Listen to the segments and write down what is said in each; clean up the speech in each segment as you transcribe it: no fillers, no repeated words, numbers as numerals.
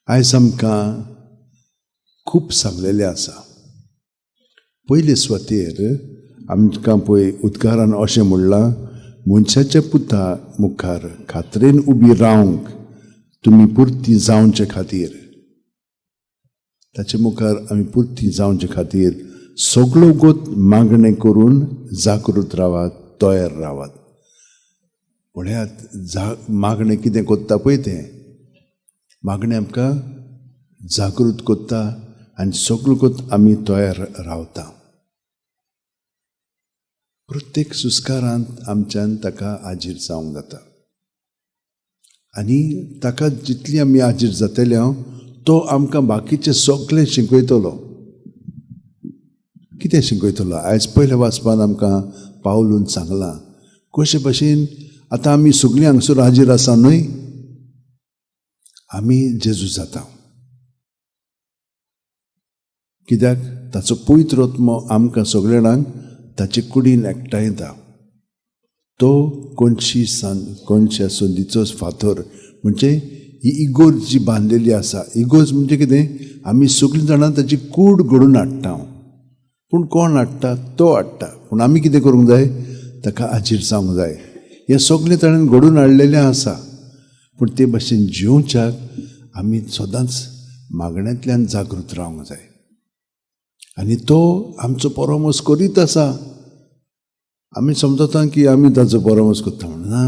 आयज आमकां खूब सांगलेलें आसा. पयले सुवातेर आमकां पळय उद्गारान अशें म्हणलां, मनशाच्या पुता मुखार खात्रेन उबी रावंक तुमी पुरती जावचे खातीर, ताचे मुखार आमी पुरती जावचे खातीर सगळो गोत मागणें करून जागृत रावात, तयार रावात. पळयात, मागणें कितें कोत्ता पळय तें मागणें आमकां जागृत कोत्ता आनी सगळो गोत आमी तयार रावता. प्रत्येक सुस्कारांत आमच्यान ताका हाजीर जावंक जाता आनी ताका जितली आमी हाजीर जातले हांव तो आमकां बाकीचें सगळें शिकयतलो. कितें शिकयतलो? आयज पयल्या वाचपान आमकां पावलून सांगलां कशे भशेन आतां आमी सगळीं हांगसर हाजीर आसा न्हय, आमी जेजू जाता. कित्याक ताचो पवित्र आत्मो आमकां सगळे जाणांक ताचे कुडीन एकठांयता. तो कोणशी कोणश्या संदीचो फातर म्हणजे ही इगोर्ज जी बांदलेली आसा, इगोर्ज म्हणजे कितें, आमी सगळीं जाणां ताची कूड घडोवन हाडटा. पूण कोण हाडटा? तो हाडटा. पूण आमी कितें करूंक जाय? ताका हाजीर जावंक जाय. हें सगळें ताणें घडोवन हाडलेलें आसा, पूण ते भशेन जिवच्याक आमी सदांच मागण्यांतल्यान जागृत रावंक जाय. आनी तो आमचो परामर्श करीत आसा. आमी समजता की आमी ताचो परामर्श करता म्हणून ना,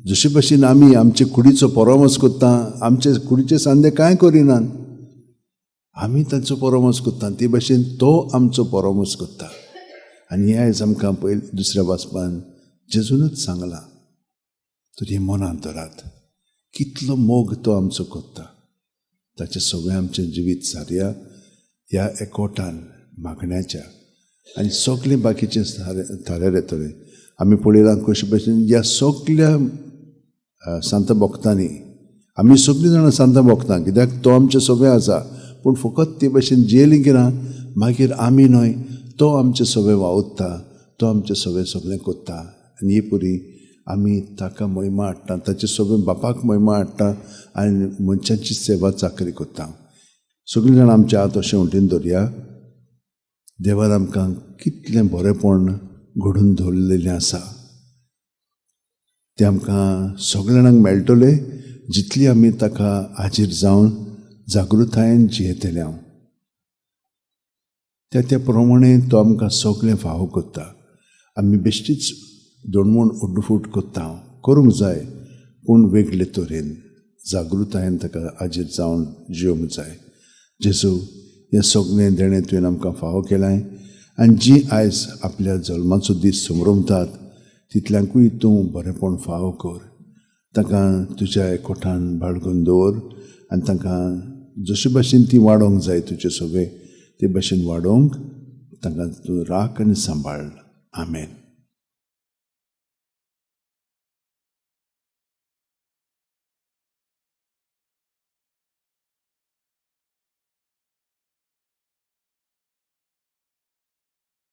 जशे भशेन आमी आमचे कुडीचो परामर्श करता, आमचे कुडीचे सांदे कांय करिनात, आमी तांचो परामर्श करता, ते भशेन तो आमचो परामर्श करता. आनी हें आयज आमकां पयलीं दुसऱ्या वाचपान जेजूनच सांगलां. तर हें मनांत धरात, कितलो मोग तो आमचो करता. ताचें सगळें आमचें जिवीत सारया ह्या एकवटान मागण्याच्या आनी सगळें बाकीचें थाऱ्यार येतलें. आमी पळयलां कशे भशेन ह्या सगल्या सांता भक्तांनी, आमी सगळीं जाणां सांता भक्तां, कित्याक तो आमचें सगळें आसा, पूण फकत ते भशेन जियेलीं की ना मागीर आमी न्हय, तो आमचें सगळें वावुरता, तो आमचें सगळें सगळें करता. आनी हे पुरी आमी ताका महिमा हाडटा, ताचे सगळें बापाक महिमा हाडटा आनी मनशाची सेवा चाकरी करता. सगळीं जाणां आमच्या हात अशें वटेन दवरया. देवान आमकां कितलें बरेंपण घडून दवरलेलें आसा तें आमकां सगळ्या जाणांक मेळटलें जितली आमी ताका हाजीर जावन जागृतायेन जियेतले हांव. त्या त्या प्रमाणे तो आमकां सगळें फावो करता. आमी बेश्टीच दोणमूण उड्डफूट करता, करूंक जाय, पूण वेगळे तरेन जागृतायेन ताका हाजीर जावन जिवंक जाय. जेजू, हें सगळें देणें तुवें आमकां फावो केलां आनी जी आयज आपल्या जल्माचो दीस समरमतात तितल्यांकूय तूं बरेंपण फावो कर. तांकां तुज्या एकवटान बाळगून दवर आनी तांकां जशे भशेन ती वाडोवंक जाय तुजे सगळे ते भशेन वाडोवंक तांकां तूं राख आनी सांबाळ. आमेन.